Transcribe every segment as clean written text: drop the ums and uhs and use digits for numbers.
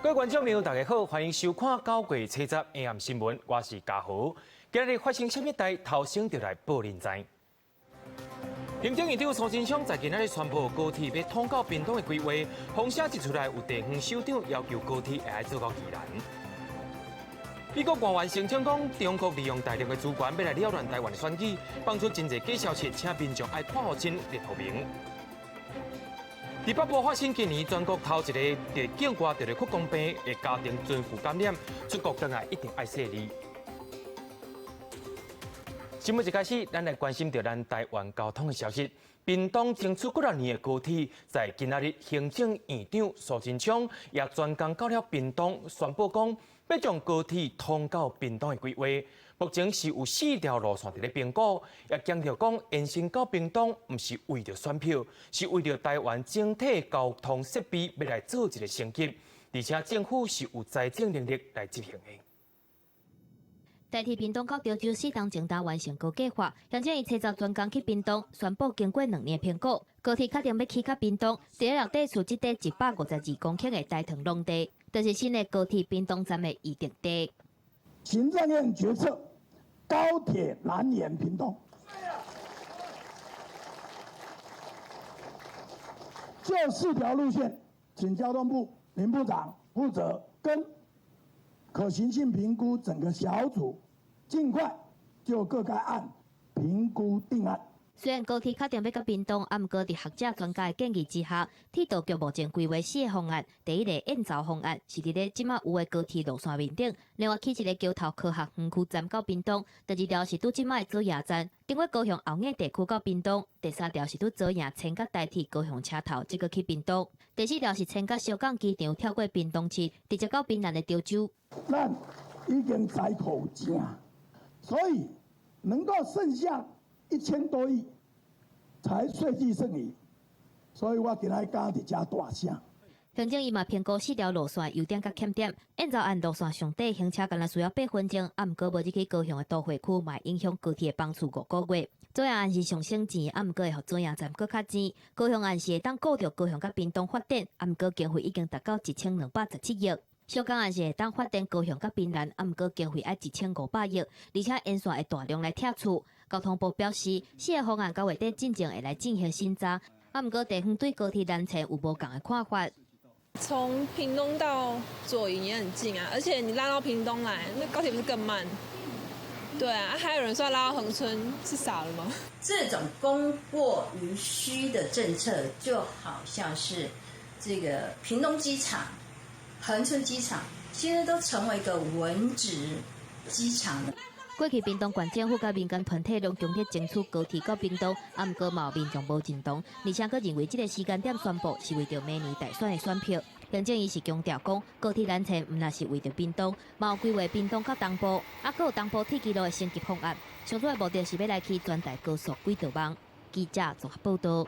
各位觀眾朋友，大家好，歡迎收看9月70 AM 新聞，我是嘉豪。今日發生啥物代，頭先就來報恁知。行政院長蘇貞昌在今仔日宣布高鐵欲通到屏東的規劃，風聲一出來，有地方首長要求高鐵會愛做到宜蘭。美國官員聲稱講，中國利用大量的資源欲來擾亂台灣的選舉，放出真濟假消息，請民眾愛看予真，認予明。佇北部發生今年全國頭一个佇境外著著曲公病的家庭存婦感染，出國轉來一定愛細膩。新聞一開始，咱來關心著咱台灣交通的消息。屏東爭取幾若年的高鐵，在今仔日行政院長蘇貞昌也專工到了屏東，宣布講欲將高鐵通到屏東的規劃。目前是有四條路線佇咧評估，也強調講延伸到屏東毋是為著選票，是為著台灣整體交通設備欲來做一个升級，而且政府是有財政能力來執行的。台鐵屏東到潮州四冬前完成高計劃，行政院初十專工去屏東宣布，經過2年評估，高鐵確定欲起到屏東，佇咧落地處這塊152公頃的大塘農地，就是新的高鐵屏東站的預定地。行政院決策，高鐵南延屏東，這四條路線，請交通部林部長負責跟可行性評估整個小組，盡快就各個案評估定案。雖然高鐵確定欲到屏東，啊，毋過佇學者專家的建議之下，鐵道局目前規劃四个方案。第一個燕巢方案是佇咧這馬有的高鐵路線面頂，另外起一个橋頭科學園區站到屏東。第二條是拄這馬的左營站，經過高雄後雅地區到屏東。第三條是拄左營穿越台鐵高雄車頭，這閣去屏東。第四條是穿越小港機場跳過屏東市，直接到屏南的潮州。咱已經財庫有剩，所以能夠剩下1000多億財稅計剩餘，所以我今仔講佇遮大聲。行政院嘛評估四條路線優點佮欠點，燕巢案路線上短，行車干焦需要8分鐘，啊，毋過無入去高雄的都會區，嘛會影響高鐵的班次5個月。左營案是上省錢，啊，毋過會予左營站閣較錢。高雄案是會當顧著高雄佮屏東發展，啊，毋過經費已經達到1217億。小港案是會當發展高雄佮屏南，啊，毋過經費愛1500億，而且沿線會大量來拆厝。交通部表示，四个方案九月底進前會來進行審查，啊，毋過地方對高鐵南延有無仝的看法。從屏東到左營也很近啊，而且你拉到屏東來，那高鐵不是更慢？對啊，還有人說要拉到恆春，是傻了嗎？這種供過於需的政策，就好像是這個屏東機場、恆春機場，現在都成為一個蚊子機場了。過去屏東縣政府佮民間團體攏強烈爭取高鐵到屏東，啊，毋過嘛有民眾無認同，而且閣認為這个時間點宣布是為著明年大選的選票。行政院是強調講，高鐵南延毋但是為著屏東，嘛有規劃屏東到東部，啊，閣有東部鐵路的升級方案。上主要目的是欲來起全台高速軌道網。記者綜合報道。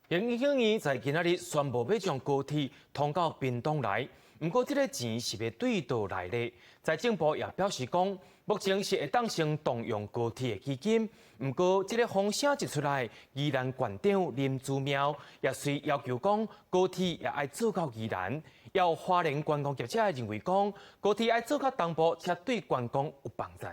行政院在今仔日宣布欲將高鐵通到屏東來，毋過這个錢是欲對佗來的。財政部也表示講，目前是會當先動用高鐵的基金，毋過這个風聲一出來，宜蘭縣長林姿妙也隨要求講，高鐵也愛做到宜蘭。也有花蓮觀光業者認為講，高鐵愛做到東部，才對觀光有幫助。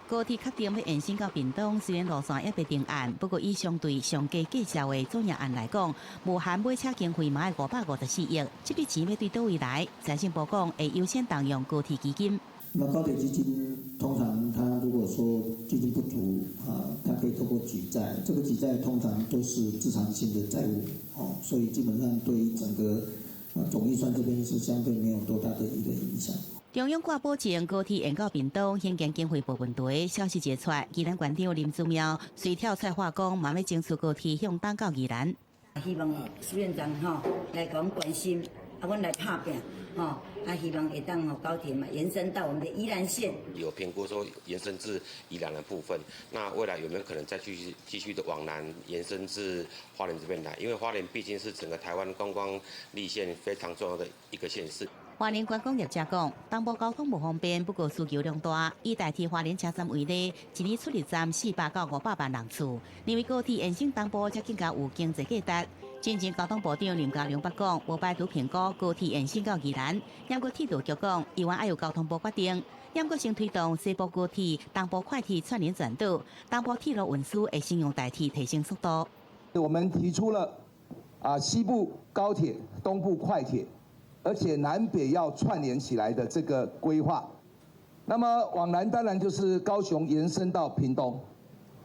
高鐵確定欲延伸到屏東，雖然路線猶未定案，不過以相對上低價數的左營案來講，無含買車經費嘛愛554億，這筆錢欲對佗位來？財政部講會優先動用高鐵基金。那高鐵基金通常，它如果說基金不足啊，它可以透過舉債，這個舉債通常都是自償性的債務，哦，所以基本上對於整個總預算這邊是相對沒有多大的一個影響。中央掛保證高鐵延到屏東，興建經費無問題。消息一出，宜蘭縣長林姿妙隨跳出來話講，嘛欲爭取高鐵向東到宜蘭。希望蘇院長吼來共阮關心，啊，阮來拍拚吼，啊，希望會當予高鐵嘛延伸到我們的宜蘭縣。有評估說延伸至宜蘭的部分，那未來有沒有可能再繼續繼續的往南延伸至花蓮這邊來？因為花蓮畢竟是整個台灣觀光路線非常重要的一個縣市。花蓮觀光業者講，東部交通無方便，不過需求量大。以台鐵花蓮車站為例，一年出入站400到500萬人次，認為高鐵延伸東部才更加有經濟價值。進前交通部長林佳龍捌講，無排除評估高鐵延伸到宜蘭。毋過鐵路局講，猶原愛由交通部決定。毋過先推動西部高鐵、東部快鐵串聯全島，東部鐵路運輸會先用台鐵提升速度。我們提出了西部高鐵、東部快鐵，而且南北要串聯起來的這個規劃。那麼往南當然就是高雄延伸到屏東，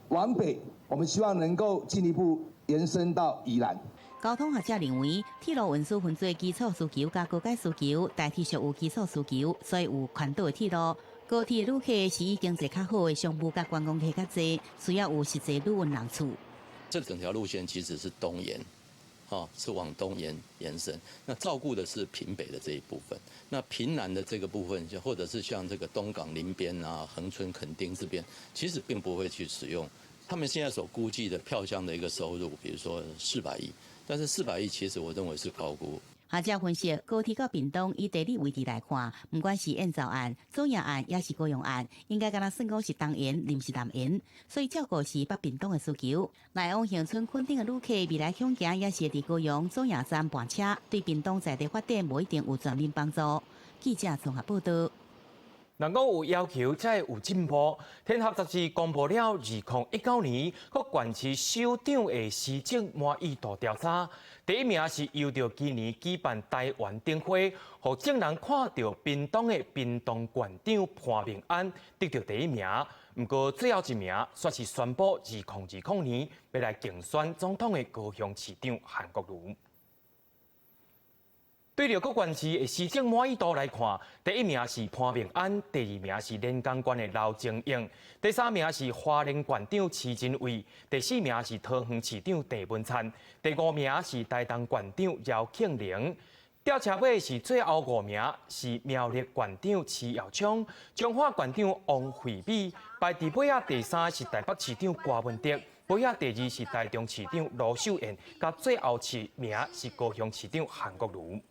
往北我們希望能夠進一步延伸到宜蘭。交通學者認為，鐵路運輸分做基礎需求佮高階需求，台鐵屬於基礎需求，所以有環島的鐵路。高鐵旅客是以經濟較好的商務佮觀光客較濟，需要有實際旅運人次。這整條路線其實是東延，是往東延伸。那照顧的是屏北的這一部分，那屏南的這個部分，就或者是像這個東港林邊啊、恆春墾丁這邊，其實並不會去使用。他們現在所估計的票箱的一個收入，比如說四百億，但是四百億其實我認為是高估。學者分析，高鐵到屏東以地理位置來看，毋管是燕巢案、左營案，抑是高雄案，應該敢若算講是東延，毋是南延，所以照顧是北屏東的需求。來往恆春墾丁的旅客，未來響行也是佇高雄左營站換車，對屏東在地發展無一定有全面幫助。記者綜合報道。人講有要求才會有進步。天下雜誌公布了2019年各縣市首長的施政滿意度調查，第一名是由著今年舉辦台灣燈會，予眾人看著屏東的屏東縣長潘孟安得著第一名。毋過最後一名，煞是宣布2020年欲來競選總統的高雄市長韓國瑜。對著各縣市的施政滿意度來看，第一名是潘孟安，第二名是連江縣的劉清榮，第三名是花蓮縣長徐榛蔚，第四名是桃園市長鄭文燦，第五名是台東縣長饒慶鈴。吊車尾是最後五名是苗栗縣長徐耀昌、彰化縣長王惠美，排佇尾仔第三是台北市長柯文哲，尾仔第二是台中市長盧秀燕，佮最後一名是高雄市長韓國瑜。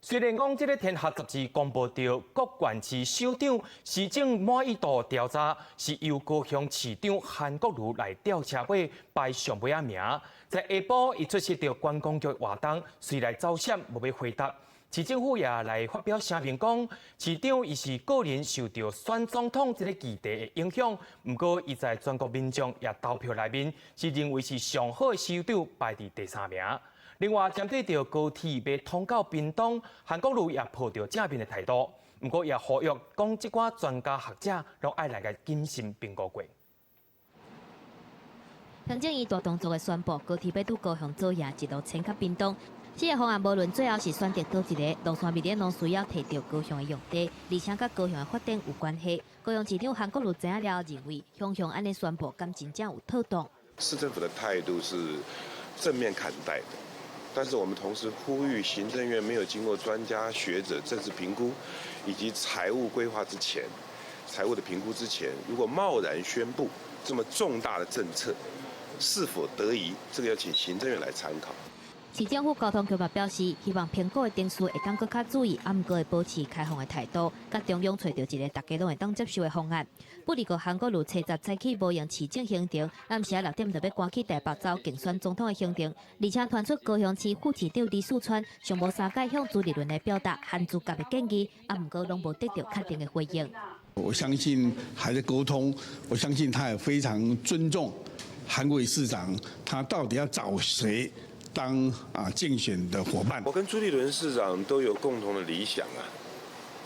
雖然講這个天下雜誌公布著各縣市首長施政滿意度調查，是由高雄市長韓國瑜來吊車尾排上尾仔名，在下晡伊出席著觀光局活動，隨來走閃無欲回答。市政府也來發表聲明講，市長伊是個人受著選總統這个議題的影響，毋過伊在全國民眾也投票內面是認為是上好的市長排佇第三名。另外，針對著高鐵欲通到屏東，韓國瑜也抱著正面的態度，毋過也呼籲講這寡專家學者攏愛來共謹慎評估過。行政院大動作的宣布，高鐵欲拄高雄左營一路遷到屏東。這个方案無論最後是選擇佗一个路線，未來攏需要提著高雄的用地，而且佮高雄的發展有關係。高雄市長韓國瑜知影了後，認為雄雄按呢宣布，敢真正有妥當？市政府的態度是正面看待的。但是我們同時呼籲行政院沒有經過專家學者政治評估以及財務規劃之前，財務的評估之前，如果貿然宣布這麼重大的政策，是否得宜？這個要請行政院來參考。市政府交通局嘛表示，希望評估的程序會當閣較注意，啊，毋過會保持開放的態度，佮中央揣著一个大家攏會當接受的方案。不過韓國瑜初十早起無閒市政行程，暗時6點就欲趕去台北走競選總統的行程，而且傳出高雄市副市長李四川上無三擺向朱立倫來表達韓朱合的建議，啊，毋過攏無得著確定的回應。我相信還在溝通，我相信他也非常尊重韓國瑜市長，他到底要找誰當競選的夥伴？我跟朱立倫市長都有共同的理想啊，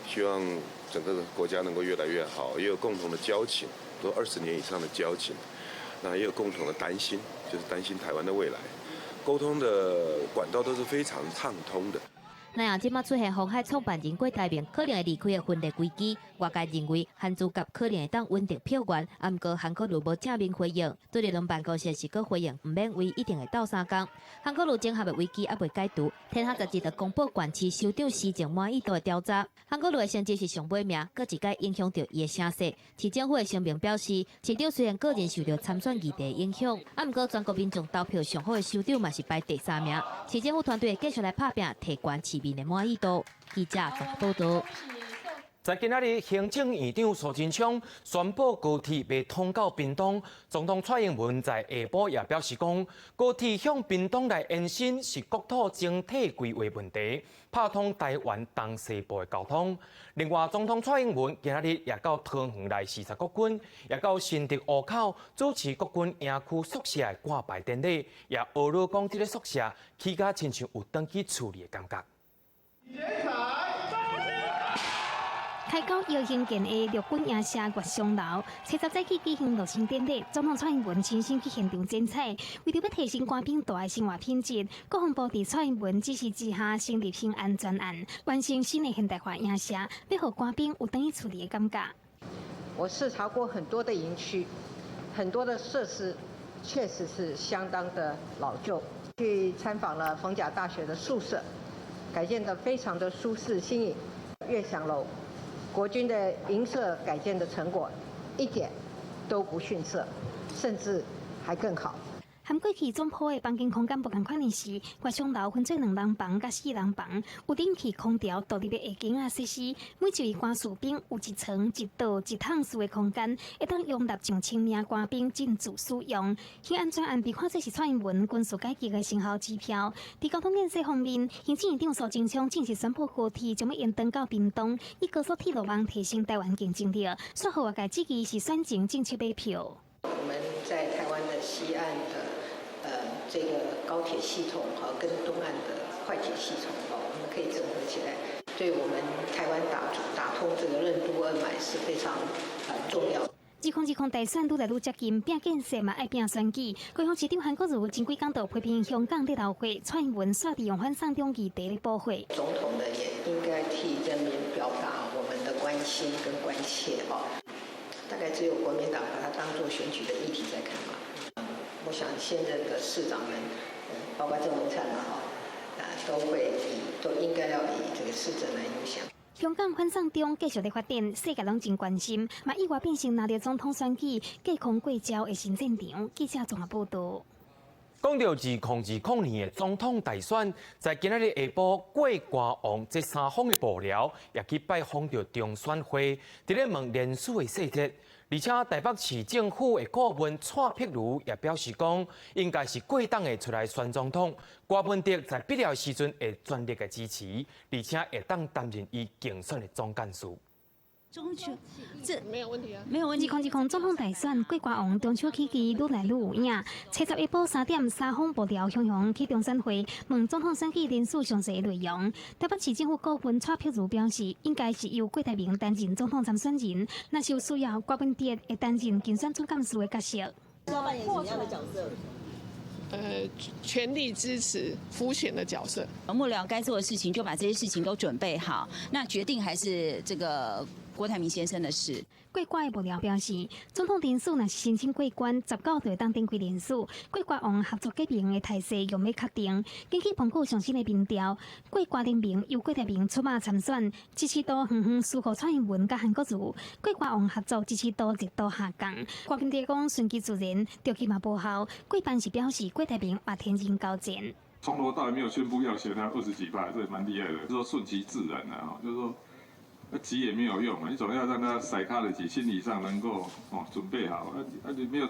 希望整個國家能夠越來越好，也有共同的交情，都20年以上的交情，那也有共同的擔心，就是擔心台灣的未來，溝通的管道都是非常暢通的。那樣這馬出現鴻海創辦人郭台銘可能會離開的分裂危機，外界認為韓朱合可能會當穩定票源，啊，毋過韓國瑜無正面回應，朱立倫辦公室是閣回應，毋免為一定會鬥相共。韓國瑜整合的危機猶未解除，天下雜誌就公布縣市首長施政滿意度的調查，韓國瑜的成績是上尾名，閣一擺影響著伊的聲勢。市政府的聲明表示，市長雖然個人受著參選議題的影響，啊，毋過全國民眾投票上好的首長嘛是排第三名。市政府團隊會繼續來拍拚，提懸市市民的滿意度。記者綜合報導。在今仔日，行政院長蘇貞昌宣布高鐵欲通到屏東。總統蔡英文在下晡也表示講，高鐵向屏東來延伸是國土整體規劃問題，拍通台灣東西部的交通。另外，總統蔡英文今仔日也到桃園來視察國軍，也到新竹湖口主持國軍營區宿舍的掛牌典禮，也呵咾講這个宿舍起甲親像有轉去厝裡的感覺。開九搖興建的陸軍營舍月松樓，七十早起舉行落成典禮，總統蔡英文親身去現場剪彩。為著欲提升官兵蹛的生活品質，國防部佇蔡英文指示之下，成立興安專案，完成新的現代化營舍，欲予官兵有轉去厝裡的感覺。我視察過很多的營區，很多的設施確實是相當的老舊。去參訪了逢甲大學的宿舍，改建得非常的舒適新穎，悅享樓。國軍的營舍改建的成果一點都不遜色，甚至還更好。和過去總鋪的房間空間無仝款的是，月松樓分做兩人房佮四人房，有冷氣、空調、獨立的下間仔設施，每一位官士兵有一床、一桌、一硪室的空間，會當容納上千名官兵進駐使用。興安專案被看做是蔡英文軍事改革的成效指標。佇交通建設方面，行政院長蘇貞昌正式宣布高鐵將欲延長到屏東，以高速鐵路網提升台灣競爭力，煞予外界質疑是選前政策買票。我們在台灣的西岸的這個高鐵系統哈，跟東岸的快鐵系統哦，我們可以整合起來，對我們台灣打通這個任督二脈是非常重要。2020大選愈來愈接近，拼建設嘛愛拼選舉。高雄市長韓國瑜前幾工就批評香港咧流血，蔡英文煞佇用反送中議題咧補火。總統呢也應該替人民表達我們的關心跟關切哦。大概只有國民黨把它當作選舉的議題在看嘛。我想現任的市長們，包括鄭文燦嘛，哈，啊，都會以都應該要以這個市政來優先。香港反送中繼續咧發展，世界攏真關心，嘛意外變成拿著總統選舉隔空過招的新戰場。記者綜合報導。講到2020年的總統大選，在今仔日下晡，郭歌王這三方的幕僚也去拜訪著中選會，佇咧問連署的細節。而且台北市政府的顧問蔡碧如也表示講，應該是郭董會出來選總統，郭文哲在必要時陣會全力的支持，而且會當擔任伊競選的總幹事。中秋這沒有問題啊，沒有問題。2020總統大選，郭歌王中秋起義愈來愈有影。70下晡3點，三方幕僚雄雄去中選會問總統選舉連署詳細內容。台北市政府顧問蔡碧如表示，應該是由郭台銘擔任總統參選人，若是有需要，郭文哲會擔任競選總幹事的角色。要扮演什麼樣的角色？全力支持輔選的角色。幕僚該做的事情就把這些事情都準備好，那決定還是這個郭台銘先生的事。郭歌的幕僚表示，總統人選若是申請過關，19就會當登記連署。郭歌王合作結盟的態勢猶未確定。根據彭古上新的民調，郭歌聯盟由郭台銘出馬參選，支持度遠遠輸予蔡英文佮韓國瑜。郭歌王合作支持度熱度下降。郭文哲講順其自然，著去嘛無效。郭班是表示郭台銘嘛天人交戰。從頭到尾沒有宣布要選，他20幾趴，這也蠻厲害的。就說順其自然啦，就是說。急也沒有用啊，你總要讓他 psychology 心理上能夠哦準備好，啊你沒有，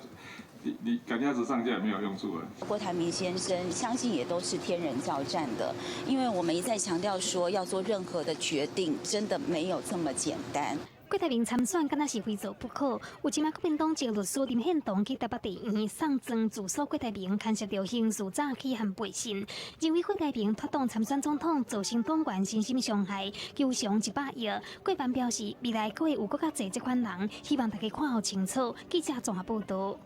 你趕鴨子上架也沒有用處啊。郭台銘先生相信也都是天人交戰的，因為我們一再強調說要做任何的決定，真的沒有這麼簡單。郭台銘參選，敢若是非做不可。有一擺國民黨籍律師林獻堂去台北地院送狀自訴郭台銘牽涉著刑事詐欺和背信，認為郭台銘脫黨參選總統造成黨員身心傷害，求償100億。郭辦表示，未來閣會有閣較濟這款人，希望大家看予清楚。記者綜合報導。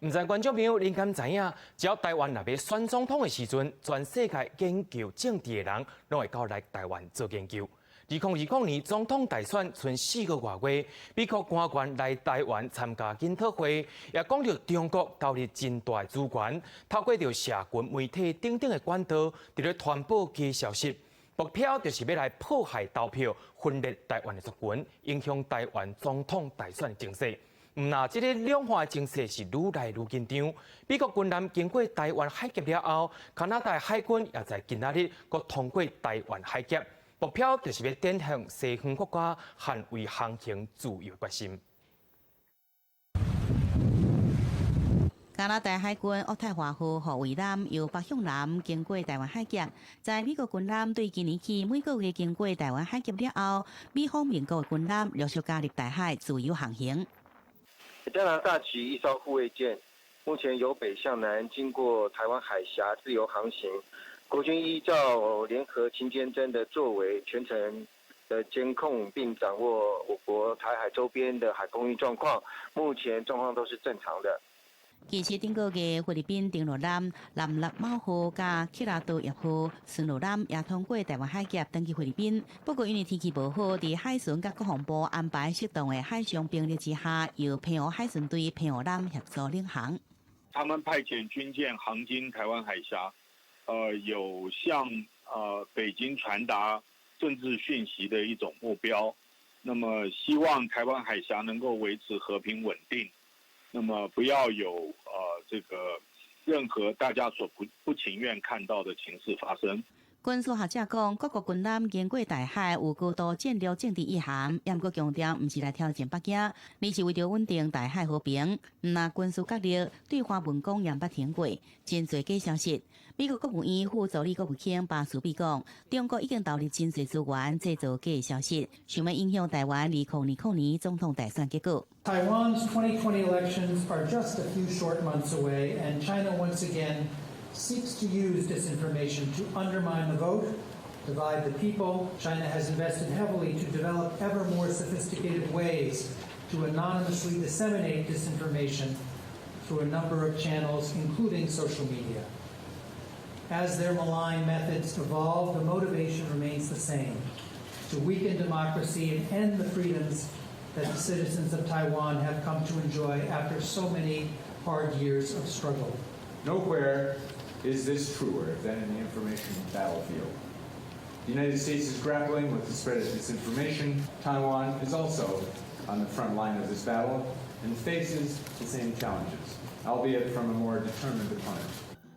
毋知觀眾朋友，恁敢知影？只要台灣若欲選總統的時陣，全世界研究政治的人，攏會過來台灣做研究。2020年總統大選賰4個外月，美國官員來台灣參加研討會，也講著中國投入真大的資源，透過著社群媒體等等的管道，佇咧傳播假消息，目標就是欲來破壞投票、分裂台灣的族群，影響台灣總統大選的情勢。毋但這个兩岸情勢是愈來愈緊張。美國軍艦經過台灣海峽了後，加拿大海軍也在今仔日閣通過台灣海峽，目標就是欲展現西方國家捍衛航行自由決心。加拿大海軍渥太華號護衛艦由北向南經過台灣海峽，在美國軍艦對今年起每個月經過台灣海峽了後，美方盟國軍艦陸續加入台海自由航行。加拿大籍一艘護衛艦，目前由北向南經過台灣海峽自由航行。國軍依照聯合勤監偵的作為，全程的監控並掌握我國台海周邊的海空域狀況，目前狀況都是正常的。其實頂個月菲律賓登陸艦南納貓號佮克拉多葉號巡邏艦也通過台灣海峽轉去菲律賓。不過因為天氣無好，佇海巡佮國防部安排適當的海上兵力之下，由澎湖海巡隊澎湖艦協助領航。他們派遣軍艦航經台灣海峽，有向北京傳達政治訊息的一種目標。那麼希望台灣海峽能夠維持和平穩定。那麼不要有這個任何大家所不情願看到的情勢發生。軍事學者講，各國軍艦經過台海有高度戰略政治意涵，也毋過強調毋是來挑戰北京，而是為著穩定台海和平。毋但軍事角力，對話文講也毋捌停過。真濟假消息。美國國務院副助理國務卿巴斯比講，中國已經投入真濟資源製造假消息，想欲影響台灣2020年總統大選結果。 Taiwan's 2020 elections are just a few short months away, and China once again seeks to use disinformation to undermine the vote, divide the people. China has invested heavily to develop ever more sophisticated ways to anonymously disseminate disinformation through a number of channels, including social media. As their malign methods evolve, the motivation remains the same: to weaken democracy and end the freedoms that the citizens of Taiwan have come to enjoy after so many hard years of struggle. Nowhere is this truer than in the information battlefield. The United States is grappling with the spread of disinformation. Taiwan is also on the front line of this battle and faces the same challenges, albeit from a more determined opponent.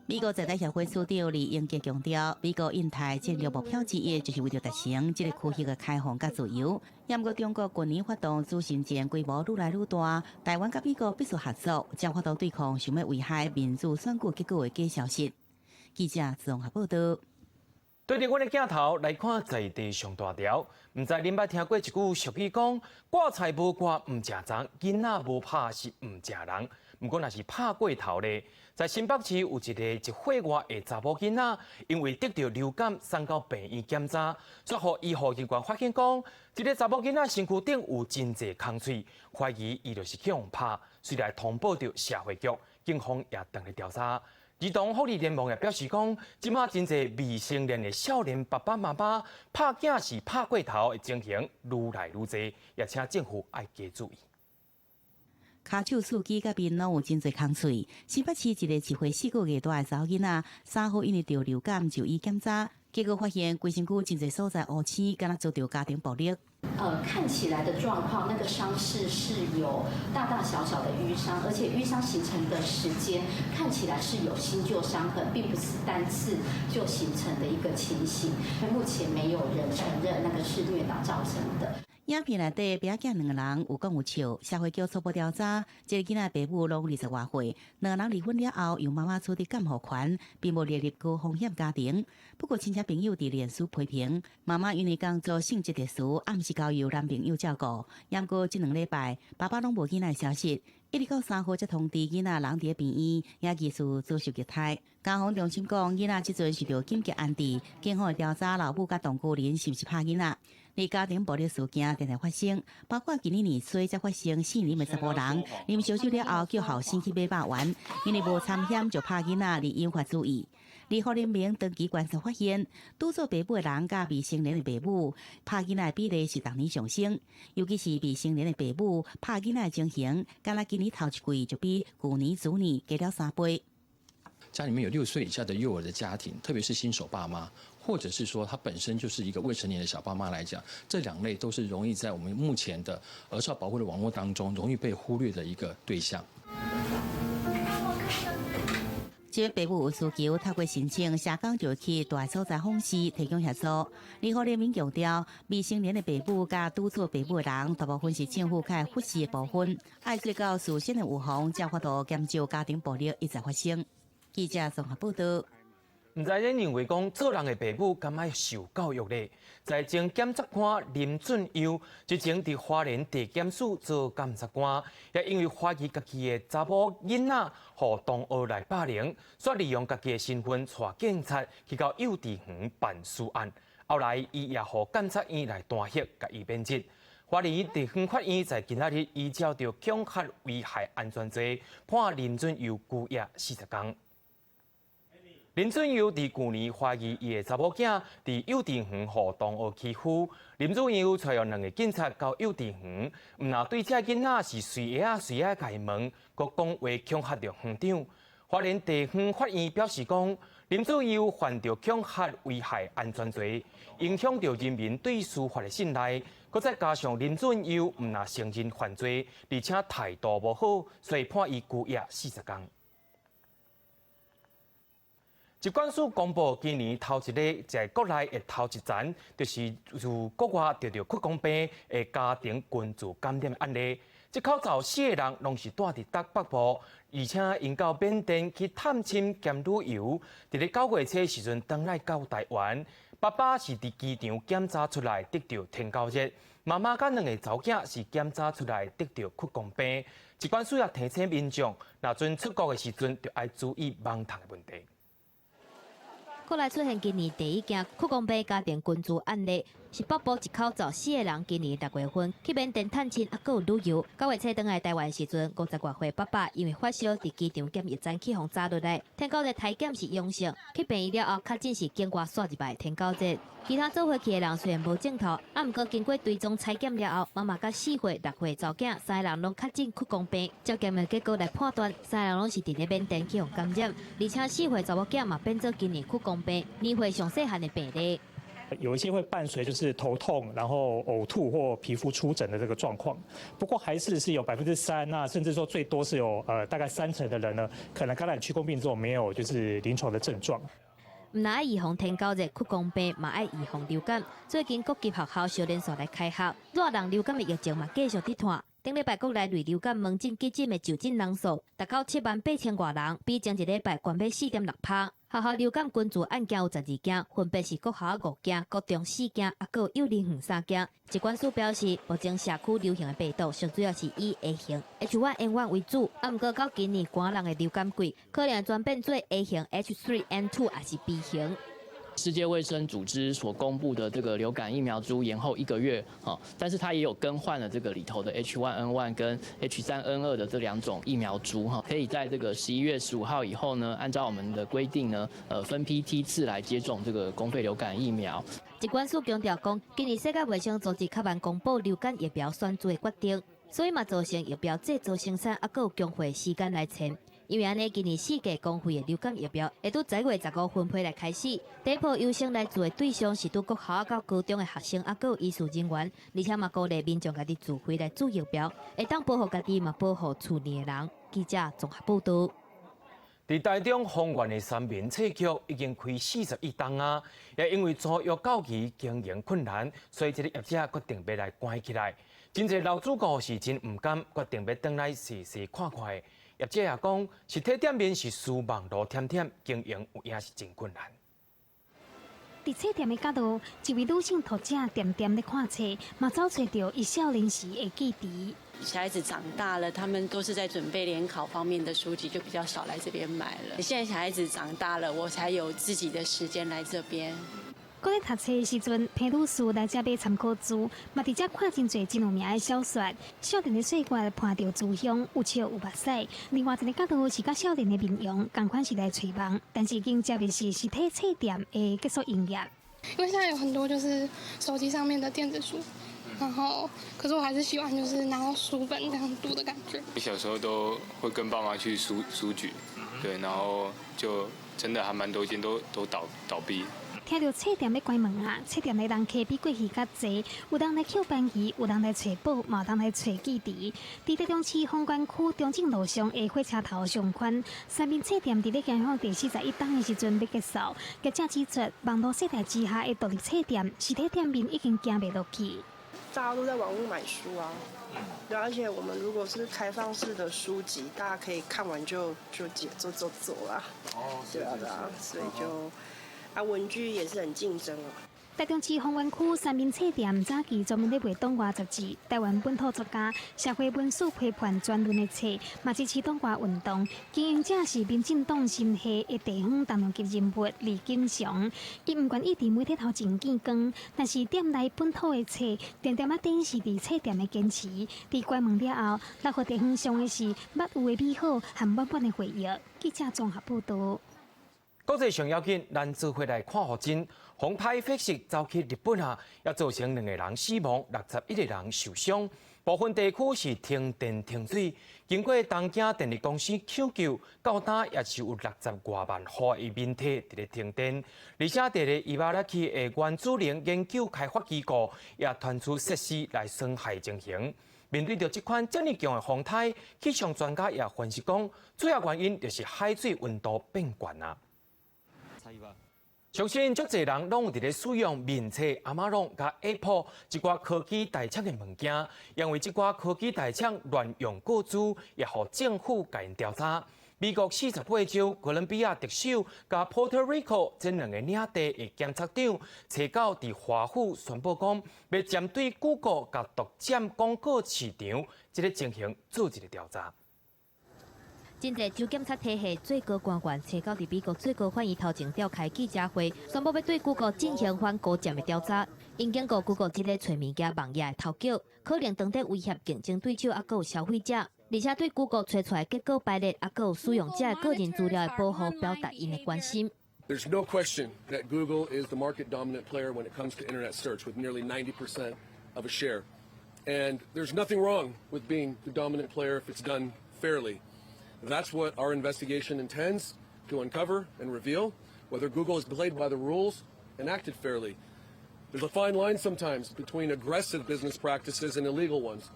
美國在台協會處長李英傑強調，美國印太戰略目標之一，就是為著達成這个區域的開放佮自由。毋過中國近年發動資訊戰規模愈來愈大，台灣佮美國必須合作，才有法度對抗想欲危害民主選舉結果的假消息。記者綜合報道。對著阮的鏡頭來看在地上大條，毋知恁捌聽過一句俗語講：掛菜無掛毋食叢，囡仔無拍是毋食人。毋過若是拍過頭咧，在新北市有一个1歲外的查某囡仔，因為得著流感送到病院檢查，煞予醫護人員發現講，這个查某囡仔身軀頂有真濟空喙，懷疑伊就是去予拍，隨來通報著社會局，警方也正咧調查。兒童福利聯盟也表示講，這馬真濟未成年的少年爸爸媽媽拍囝是拍過頭的情形愈來愈濟，也請政府愛加注意。跤手、手指佮面攏有真濟空喙。新北市一个1歲4個月大的查某囡仔，3號因為著流感就醫檢查，結果發現規身軀真濟所在烏青，敢若遭著家庭暴力。看起來的狀況，那個傷勢是有大大小小的淤傷，而且淤傷形成的時間看起來是有新舊傷痕，並不是單次就形成的一個情形。目前沒有人承認那個是虐打造成的。影片內底爸仔兩个人有講有笑，社會局初步調查，這个囡仔爸母攏20外歲，兩个人離婚了後，由媽媽取得監護權，並無列入高風險家庭。不過親戚朋友佇臉書批評，媽媽因為工作性質特殊，暗時交由男朋友照顧。毋過這兩禮拜，爸爸攏無囡仔消息，一直到3號才通知囡仔人佇病院，也疑似遭受虐待。家防中心講，囡仔這陣受著緊急安置，警方會調查老母佮同居人是毋是拍囡仔。而家庭暴力事件定定發生，包括今年年初才發生姓林的查埔人，啉燒酒了後叫後生去買肉丸，因為無參險就拍囡仔而引發注意。兒福聯盟長期觀察發現，拄做爸母的人佮未成年的爸母拍囡仔的比例是逐年上升，尤其是未成年的爸母拍囡仔的情形，敢若今年頭一季就比舊年主年加了3倍。家裡面有6歲以下的幼兒的家庭，特別是新手爸媽，或者是說他本身就是一個未成年的小爸媽來講，這兩類都是容易在我們目前的兒少保護的網絡當中容易被忽略的一個對象。這位父母有需求，透過申請，社工就去蹛所在訪視，提供協助。聯合聯盟強調，未成年的爸母佮拄做爸母的人，大部分是政府較忽視的部分，愛做到事先的預防，才有法度減少家庭暴力一再發生。記者綜合報道。毋知恁認為講做人的爸母敢愛受教育咧？在前檢察官林俊佑之前佇花蓮地檢署做檢察官，也因為懷疑家己的查某囡仔予同學來霸凌，煞利用家己的身份帶警察去到幼稚園辦私案。後來伊也予監察院來彈劾，共伊免職。花蓮地方法院在今仔日依照著恐嚇危害安全罪判林俊佑拘押40工。林俊佑佇舊年懷疑伊的查某囝佇幼稚園予同學欺負，林俊佑揣予兩个警察到幼稚園，毋但對這囡仔是隨下仔隨下共伊問，閣講話恐嚇著園長。花蓮地方法院表示講，林俊佑犯著恐嚇危害安全罪，影響著人民對司法的信賴，閣再加上林俊佑毋但承認犯罪，而且態度無好，所以判伊拘押40工。疾管署公布，今年頭一个在國內的頭一層，就是自國外得著屈光病的家庭群聚感染案例。這口罩四个人攏是蹛佇東北部，而且𪜶到緬甸去探親兼旅遊。佇咧9月初時陣，轉來到台灣。爸爸是佇機場檢查出來得著天狗熱，媽媽佮兩个查某囝是檢查出來得著屈光病。疾管署也提醒民眾，若準出國的時陣，就愛注意網蟲的問題。國內出現今年第一件屈光病家庭群聚案例，是北部一口罩四个人今年6月份去緬甸探親，啊，閣有旅遊。9月初轉來台灣時陣，50外歲爸爸因為發燒，佇機場檢疫站去予查落來，天狗熱篩檢是陽性，去病院了後確診是境外紲入來天狗熱。其他做伙去的人雖然無症頭，啊，毋過經過追蹤採檢了後，媽媽佮4歲、6歲查某囝三个人攏確診屈光病。照檢的結果來判斷，三个人攏是佇咧緬甸去予感染，而且4歲查某囝嘛變做今年屈光病年歲上細漢的病例。有一些會伴隨就是頭痛，然後嘔吐或皮膚出疹的這個狀況。不過還是有3%，那甚至說最多是有大概3成的人呢，可能感染屈光病之後沒有就是臨床的症狀。毋但愛預防天狗熱、屈光病，嘛愛預防流感。最近各級學校相連續來開學，熱人流感的疫情嘛繼續佇湠。頂禮拜國內類流感門診急診的就診人數達到7萬8千外人，比前一禮拜懸欲4.6%。學校流感群聚案件有12件，分別是國小5件、國中4件，啊，閣有幼兒園3件。疾管署表示，目前社區流行的病毒，上主要是以 A 型 H1N1 為主，啊，毋過到今年寒人的流感季，可能轉變做 A 型 H3N2 抑是 B 型。世界衛生組織所公布的這個流感疫苗株延後一個月，但是它也有更換了這個裡頭的 H1N1 跟 H3N2 的這兩種疫苗株，可以在這個11月15號以後呢，按照我們的規定呢，分批梯次來接種這個公費流感疫苗。疾管署強調講，今年世界衛生組織較晚公布流感疫苗選注的決定，所以嘛造成疫苗製造生產猶閣有供貨時間來撐。因為按呢，今年四季公費的流感疫苗會佇11月15分配來開始。第一波優先來注的對象是佇國校到高中的學生，猶閣有醫事人員，而且嘛鼓勵民眾家己自費來注疫苗，會當保護家己，嘛保護厝內的人。記者綜合報導。佇台中豐原的三民冊局已經開41冬啊，也因為租約到期經營困難，所以這个業者決定欲來關起來。真濟老主顧是真毋甘，決定欲轉來試試看看。業者也講，實體店面是輸網路添添，經營有影是真困難。佇冊店的角落，一位女性讀者恬恬咧看冊，嘛走揣著伊少年時的記憶。小孩子長大了，他們都是在準備聯考方面的書籍，就比較少來這邊買了。現在小孩子長大了，我才有自己的時間來這邊。閣咧讀冊的時陣，彭女士來遮買參考書，嘛佇遮看真濟真有名的小說。少年的歲月伴著書香，有笑有目屎。另外一个角度是佮少年的面容，仝款是來揣望，但是已經接的是實體冊店的結束營業。因為現在有很多就是手機上面的電子書，然後可是我還是喜歡就是拿到書本這樣讀的感覺。你小時候都會跟爸媽去書局，對，然後就真的還蠻多間都倒閉。聽著冊店欲關門啊，冊店的人客比過去較濟，有人來抾番魚，有人來揣寶，嘛有人來揣記憶。佇台中市豐原區中正路上的火車頭商圈，三民冊店佇咧行向第41冬的時陣欲結束。業者指出，網路世代之下的獨立冊店，實體店面已經行袂落去。大家都在網路買書啊，對，而且我們如果是開放式的書籍，大家可以看完就走啦。哦，對啊對啊，所以就啊文具也是很競爭啊。台中市豐原區三民冊店早期專門咧賣黨外雜誌、台灣本土作家、社會文史批判專論的冊，嘛支持黨外運動。經營者是民進黨新系的地方重量級人物李金祥，伊毋願意佇媒體頭前見光，但是店內本土的冊，定定仔展示佇冊店的堅持。佇關門了後，留予地方上的是捌有的美好和滿滿的回憶。記者綜合報導。國際上要緊，咱做伙來看予真，風颱福斯走去日本啊，也造成兩個人死亡，61個人受傷。部分地區是停電停水。經過東京電力公司搶救，到今也是有60外萬戶的民宅佇咧停電。而且佇咧茨巴城的原子能研究開發機構也傳出設施來損害情形。面對著這款遮爾強的風颱，氣象專家也分析講，主要原因就是海水溫度變懸啊。相信足濟人攏有佇咧使用面冊、亞馬遜佮 Apple 這寡科技大廠的物件，因為這寡科技大廠亂用個資，也予政府共𪜶調查。美國48州哥倫比亞特首佮 Puerto Rico 這兩个領地的檢察長，冊九佇華府宣布講，欲針對 Google 共獨佔廣告市場這个情形做一个調查。真濟州檢察體系最高官員冊九佇美國最高法院頭前召開記者會，宣布欲對 Google 進行反高佔的調查。𪜶警告 Google 這个揣物件網頁的偷叫，可能當咧威脅競爭對手，抑閣有消費者。而且對 Google 揣出來結果排列，抑閣有使用者的個人資料的保護，表達𪜶的關心。 There's no question that Google is the market dominant player when it comes to internet search, with nearly 90% of a share. And there's nothing wrong with being the dominant player if it's done fairly. That's what our investigation intends to uncover and reveal, whether Google has played by the rules and acted fairly. There's a fine line sometimes between aggressive business practices and illegal ones.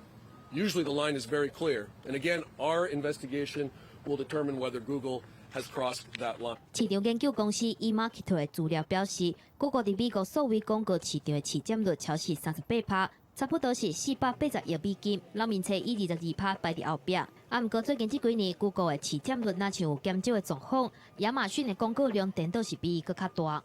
Usually the line is very clear. And again, our investigation will determine whether Google has crossed that line. 市場研究公司 eMarketer 的資料表示，Google 佇美國數位廣告市場的市佔率超過38%，差不多是480億美金。老面冊以22%排佇後壁。啊，毋過最近這幾年，Google 的市佔率若像有減少的狀況，亞馬遜的廣告量顛倒是比伊閣較大。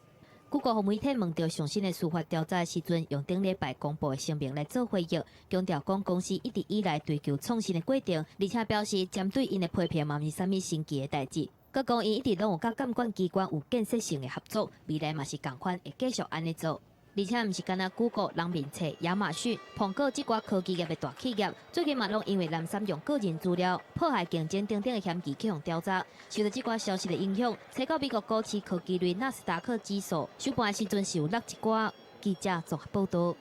Google 予媒體問著上新的司法調查的時陣，用頂禮拜公布的聲明來做回應，強調講公司一直以來追求創新的過程，而且表示針對𪜶的批評嘛毋是啥物新奇的代誌。閣講𪜶一直攏有佮監管機關有建設性的合作，未來嘛是仝款會繼續按呢做。而且毋是干焦 Google、人面冊、亞馬遜、蘋果這寡科技業的大企業，最近嘛攏因為濫使用個人資料、破壞競爭等等的嫌疑去予調查。受著這寡消息的影響，冊九美國股市科技類納斯達克指數收盤的時陣是有落一寡。記者綜合報導。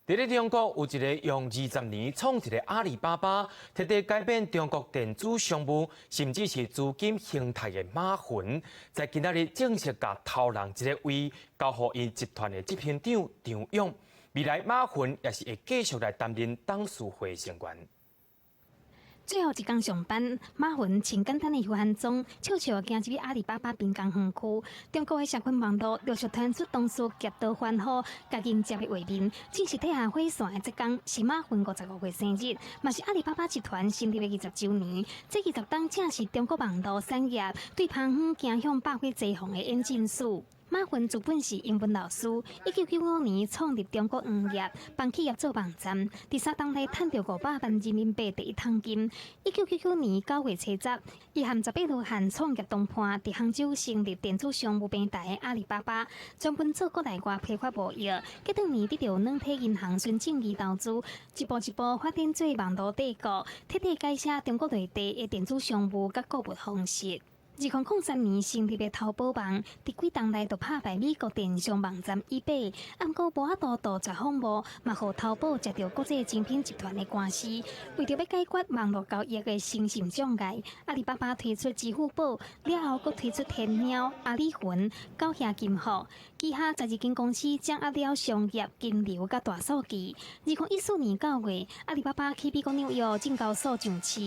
佇咧中國有一个用20年創一个阿里巴巴，徹底改變中國電子商務，甚至是資金生態的馬雲，在今仔日正式共頭人這个位交予𪜶集團的執行長張勇。未來馬雲也是會繼續來擔任董事會成員。最後一工上班，馬雲穿簡單的休閒裝，笑笑行入去阿里巴巴濱江園區。中國的社群網路陸續傳出同事夾刀歡呼、共迎接的畫面。正式褪下火線的這工是馬雲55歲生日，嘛是阿里巴巴集團成立的20週年。這20冬正是中國網路產業對芳遠走向百花齊放的演進史。馬雲自本是英文老師，1995年創立中國網頁，幫企業做網站，佇3冬內趁著500萬人民幣第一桶金。1999年9月初十，伊和18羅漢創業同伴，佇杭州成立電子商務平台阿里巴巴，專門做國內外批發貿易。隔當年得著軟體銀行孫正義投資，一步一步發展做網路帝國，徹底改寫中國內地的電子商務佮購物方式。2003年成立的淘寶網，佇幾冬內就拍敗美國電商網站 eBay，毋過無法度杜絕風暴，嘛予淘寶食著國際精品集團的官司。為著欲解決網路交易的誠信障礙，阿里巴巴推出支付寶，了後閣推出天貓、阿里雲、九兄金服，旗下12間公司掌握了商業、金流佮大數據。2014年9月，阿里巴巴去美國紐約證交所上市，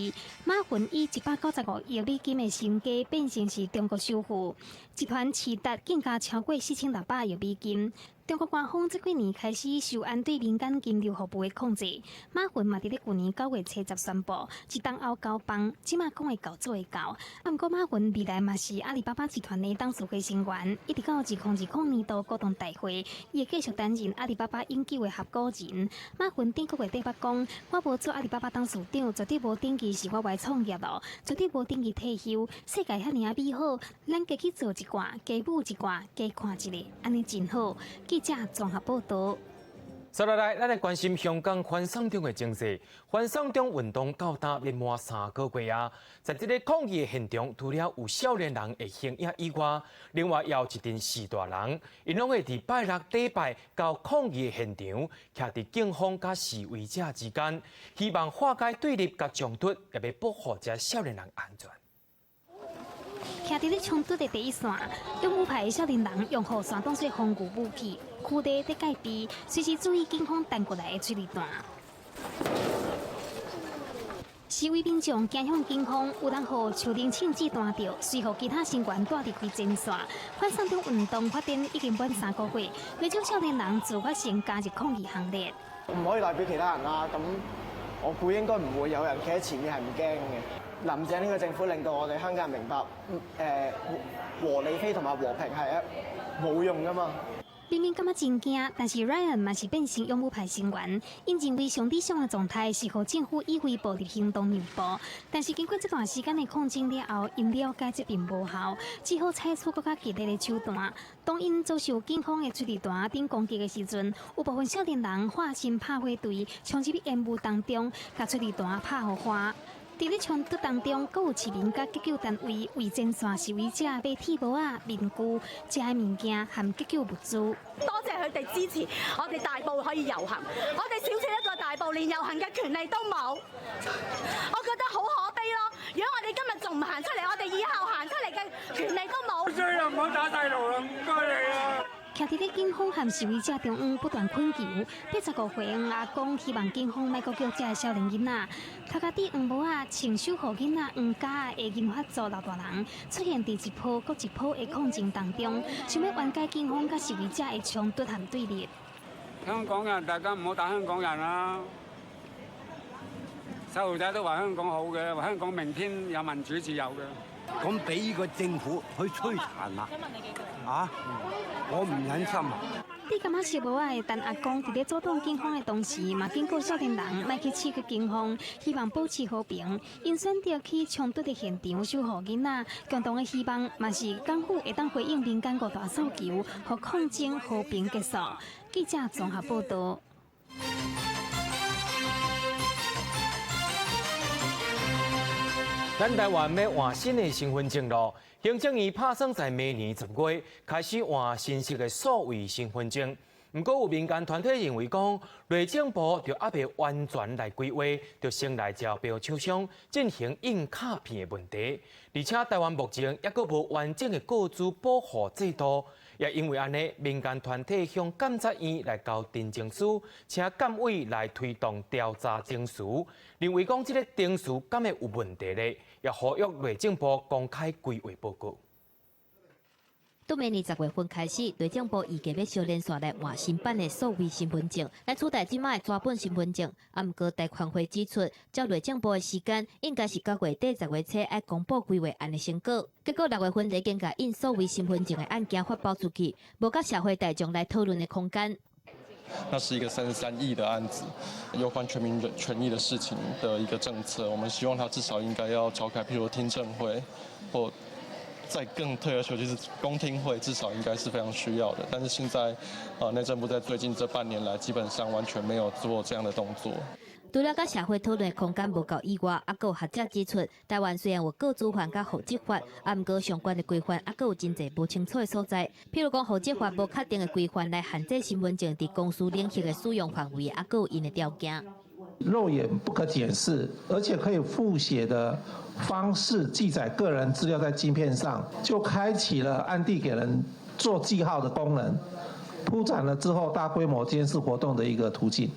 馬雲以195億美金的身價變成是中國首富，集團市值更加超過4600億美金。中國官方這幾年開始收緊對民間金流服務的控制。馬雲嘛佇咧舊年9月七十宣布，一冬後交棒，這馬講會到做會到。啊，毋過馬雲未來嘛是阿里巴巴集團的董事會成員，一直到2020年度股東大會，伊會繼續擔任阿里巴巴永久的合夥人。馬雲頂個月底捌講，我無做阿里巴巴董事長，絕對無等於是我無愛創業囉，絕對無等於退休。世界遐爾仔美好，咱加去做一寡，加舞一寡，加看一下，按呢真好。記者綜合報導。接落來，咱來關心香港反送中的情勢。反送中運動到今欲滿3個月啊，在這个抗議的現場，除了有少年人的形影以外，另外也有一陣士大人，𪜶攏會佇拜六禮拜到抗議的現場，徛佇警方佮示威者之間，希望化解對立佮衝突，也欲保護這少年人安全。徛佇咧衝突的第一線，勇武派的少年人用雨傘當做防禦武器，踞佇咧戒備，隨時注意警方彈過來的催淚彈。示威民眾驚向警方，有人予樹奶銃子彈著，隨予其他成員帶離開前線。反送中運動發展已經滿3個月，袂少少年人自發性加入抗議行列。唔可以代表其他人啦，咁我估應該唔會有人企喺前面係唔驚嘅。林鄭呢個政府令到我哋香港人明白，和理非同埋和平係一冇用噶嘛。明明感覺真驚，但是 Ryan 嘛是變成勇武派成員。𪜶認為上理想的狀態是予政府以非暴力行動讓步，但是經過這段時間的抗爭了後，𪜶了解這並無效，只好採取閣較激烈的手段。當𪜶遭受警方的催淚彈等攻擊的時陣，有部分少年人化身拍火隊，衝入去煙霧當中，共催淚彈拍予花。佇咧衝突當中，閣有市民佮急救單位為前線示威者買鐵帽仔、面具、食的物件和急救物資。多謝佢哋支持我哋大埔可以遊行，我哋小小一個大埔連遊行嘅權利都冇，我覺得好可悲咯。如果我哋今日仲唔行出嚟，我哋以後行出嚟嘅權利都冇。衰啦，唔好打細路啦，唔該你啊！徛佇咧警方和示威者中央不斷懇求，85歲黃阿公希望警方莫閣叫這个少年囡仔，頭殼頂黃帽仔穿守護囡仔黃夾的銀髮族老大人，出現佇一波閣一波的抗爭當中，想欲緩解警方佮示威者的衝突和對立。香港人，大家唔好打香港人啦！細路仔都話香港好嘅，話香港明天有民主自由嘅。咁俾呢個政府去摧殘啦！啊，我唔忍心啊！你感覺是無愛的陳阿公，佇咧阻擋警方的同時，嘛警告少年人莫去刺激警方，希望保持和平。𪜶選擇去衝突的現場守護囡仔，共同的希望嘛是港府會當回應民間五大訴求，予抗爭和平結束。記者綜合報導。咱台灣欲換新的身份證囉，行政院拍算在明年10月開始換新式的數位身份證。毋過有民間團體認為講，內政部著猶未完全來規劃，就先來招標廠商進行印卡片的問題。而且台灣目前猶閣無完整的個資保護制度，也因為按呢，民間團體向監察院來交陳情書，請監委來推動調查程序，認為講這个程序敢會有問題咧，也呼籲內政部公開規劃報告。對明年10月份開始，內政部預計欲小連續來換新版的數位身份證，來取代這擺的紙本身份證。啊，毋過台權會指出，照內政部的時間，應該是9月底10月初愛公布規劃案的成果。結果6月份已經共印數位身份證的案件發包出去，無共社會大眾來討論的空間。那是一個33億的案子，有關全民權益的事情的一個政策，我們希望他至少應該要召開，譬如聽證會，或再更退而求其次，公聽會至少應該是非常需要的。但是現在，內政部在最近這半年來，基本上完全沒有做這樣的動作。除了佮社會討論的空間無夠以外，猶閣有學者指出，台灣雖然有個資法佮戶籍法，啊，毋過相關的規範猶閣有真濟無清楚的所在。譬如講，戶籍法無確定的規範來限制身份證佇公私領域的使用範圍，猶閣有𪜶的條件。肉眼不可檢視，而且可以複寫的方式記載個人資料在晶片上，就開啟了暗地給人做記號的功能，鋪展了之後大規模監視活動的一個途徑。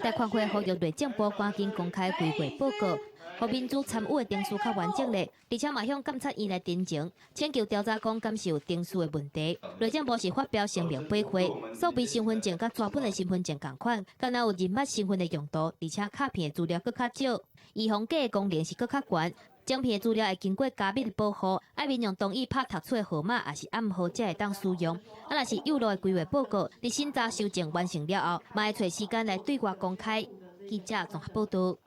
台環會呼籲內政部趕緊公開規劃報告，予民主參與的程序較完整咧，而且嘛向監察院來陳情，請求調查講敢是有程序的問題。內政部是發表聲明駁回，數位身份證佮紙本的身份證仝款，敢若有人捌身份的用途，而且卡片的資料閣較少，預防假的功能是閣較懸。晶片的資料會經過加密的保護，愛民眾同意拍讀取的號碼，抑是暗號才會當使用。啊，若是幼路的規劃報告，佇審查修正完成了後，嘛會揣時間來對外公開。記者綜合報導。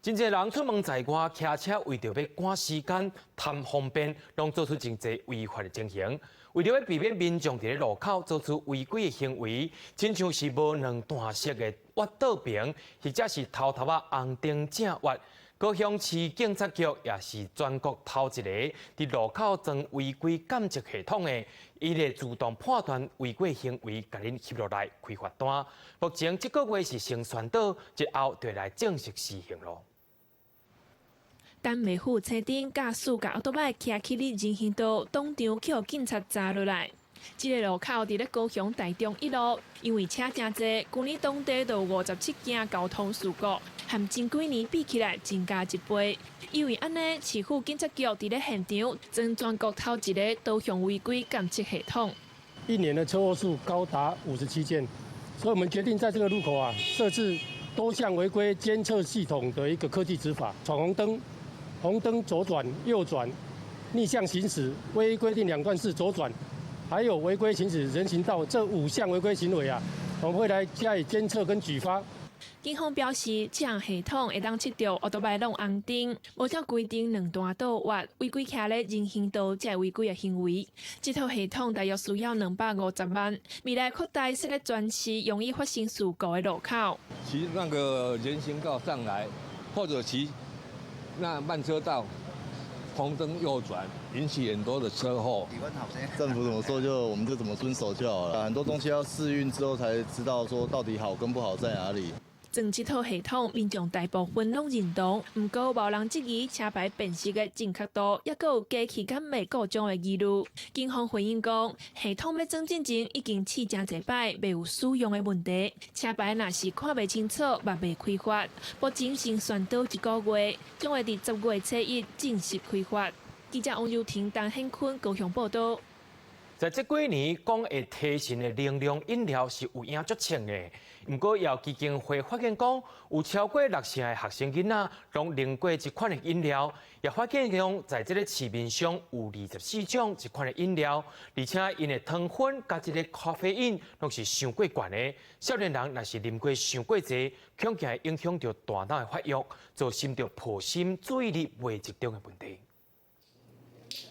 真濟人出門在外，騎車為著欲趕時間、貪方便，攏做出真濟違法的情形。為著欲避免民眾佇咧路口做出違規的行為，親像是無兩段式的越道棚，或者是偷偷仔紅燈正越。高雄市警察局也是全國頭一個佇路口裝違規監測系統的，伊會自動判斷違規行為，共恁翕落來開罰單。目前這個月是先宣導，日後就會來正式施行囉。陳美虎車頂駕駛共奧多擺騎去佇人行道，當場去予警察查落來。這个路口佇咧高雄大中一路，因為車誠濟，舊年當地就有57件交通事故，和前幾年比起來增加一倍。因為按呢，市府警察局佇咧現場裝全國頭一个導向違規監測系統。一年的車禍數高達57件，所以我們決定在這個路口啊設置多項違規監測系統的一個科技執法，闖紅燈、紅燈左轉、右轉、逆向行駛、未規定兩段式左轉。還有違規行駛人行道這五項違規行為啊，我們會來加以監測跟舉發。警方表示，這項系統會當測著歐多擺攏紅燈，無照規定兩段倒越，違規騎咧人行道這違規的行為。這套系統大約需要250萬，未來擴大設咧全市容易發生事故的路口。騎那個人行道上來，或者騎那慢車道。紅燈右轉，引起很多的車禍。政府怎麼說就我們就怎麼遵守就好了。很多東西要試運之後才知道說到底好跟不好在哪裡。裝這套系統，民眾大部分攏認同，毋過無人質疑車牌辨識的準確度，抑閣有機器敢會故障的疑慮。警方回應講，系統欲裝進前已經試誠濟擺，袂有使用的問題。車牌若是看袂清楚，嘛袂開罰。目前先宣導一個月，將會佇10月初一正式開罰。記者王柔婷、陳顯坤高雄報導。在這幾年，講會提神的能量飲料是有影足衝的。毋過，也有基金會發現講，有超過六成的學生囡仔攏啉過這款的飲料，也發現講，在這个市面上有24種這款的飲料，而且𪜶的糖分佮這个咖啡因攏是傷過懸的。少年人若是啉過傷過濟，恐驚會影響著大腦的發育，造成著破心、注意力袂集中的問題。